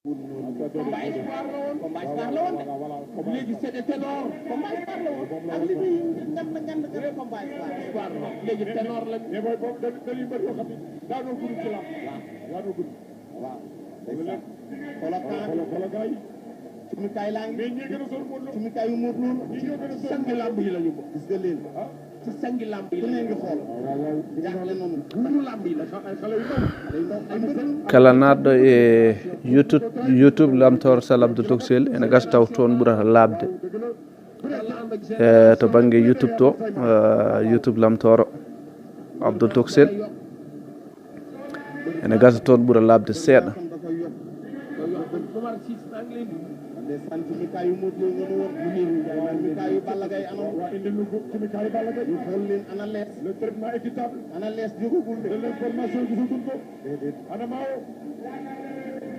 combat espoir la woon combat espoir la woon de léegi c'est des ténors combat espoir la woon ak li muy ngand combat espoir la léegi ténor la mais booy boobu dañuy bëri yoo xam ne daanoo gudd ci lamb daanoo gudd waaw xoolal gars yi cumikaay laa ngi mais ñi gën a sol Modou Lo cumikaay yu Modou Lo ñi ñoo gën a sol sangi lamb yi la ñu bokk gis nga leen ci sangi lamb yi la ngi xool jaaxle noonu lu lamb yi la xale yu kala naatɗo e youtube lamtore sall abdou toxel ene gasa taw toon ɓurata labde to banggue youtube to youtube lamtoro abdou toxel ene gasa toon ɓuura labde seeɗa cumikaay yu Modou Lo cumikaay yu Balla Gaye ana cumikaay Balla Gaye ñu xool leen ana lees le traitement équitable ana lees jógagul de l'information gisagul ko ana maawo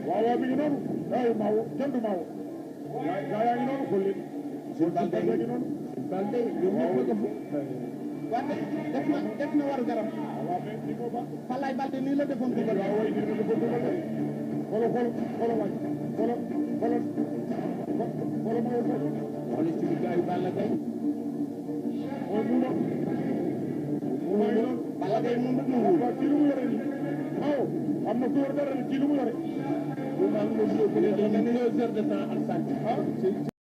waaw mi ngi noonu waaw maawo kenn du maawo gaa yaa ngi noonu xool leen Balde ngi noonu Balde ñoom ñëpp nga fu wante def na war garam waaw mais ni ko ba Falaye Balde nii la defoon dugal waaw way nii la defoon dugal xoolal waay xoolal ci gaayu Balla Gaye mooy mu noonu Balla Gaye mu noonu ci lu mu yore ni waaw am na ku yor dara ci lu mu yore mu maa ngi ko 2 heures de temps ak sànq